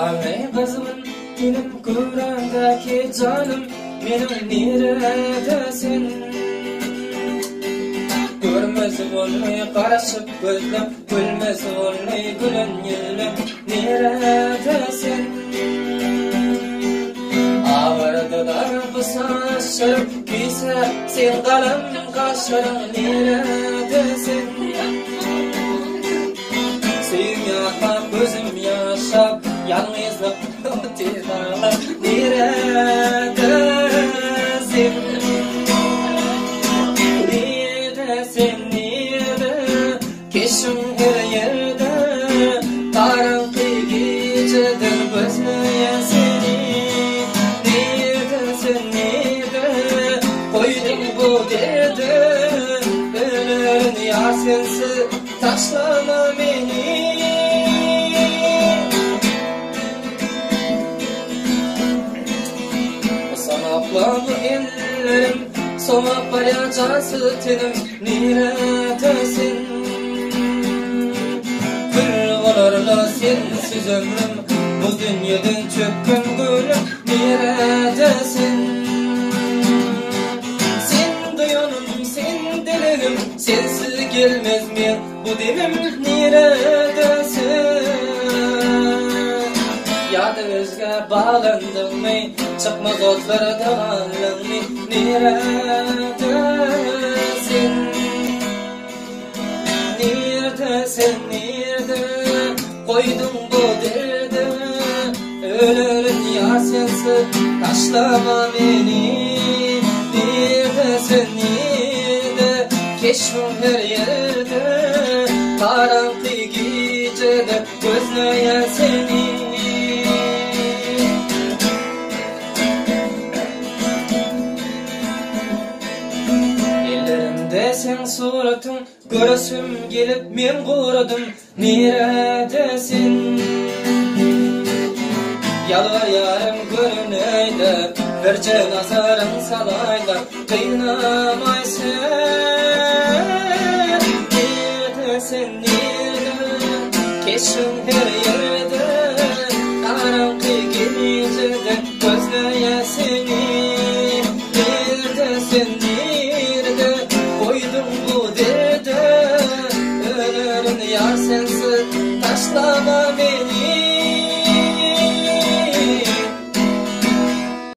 Ganly gyzgyn tenim göwrämdäki janym meniň nirede sen? Görmez boldy garaşyp gözlem gülmez boldy gülen ýüzlem nirede sen? Agyrdylar bu saçlarym küýsäp sen galam gaşlaryň nirede sen? Söýgim ýatlap, gözüm ýaşap, Ýalňyzlyk otyr aglap, Nirede sen? Nirede sen, nirede? Keşbiň her ýerde, Garaňky gijeden gözleýän seni. Nirede sen, nirede? Goýduň bu derde, Ölerin ýar sensiz. Taşlama meni. Sanakla bu ellerim, Sowap barýar jansyz tenim, Nirede sen? Kül bolar-la sensiz ömrüm, Bu dünýeden çökgün gülüm, Nirede sen? Sen duýanym, sen dilegim, Sensiz gelmez meň bu demim nirede sen Ýa-da özgä baglandyňmy çykmaz otlarda galdyňmy nirede sen Nirde sen nirde goýduň bu derdi Ölerin ýar sensiz taşlama meni Nirde sen nirde keşbiň her ýerde Garaňky gijede gözleýän seni. Ellerimde seň suratyň Göresim gelip men guradym Nirede sen? Ýalbarýaryn görüneýle, Birje nazaryň salaýla, Gynama.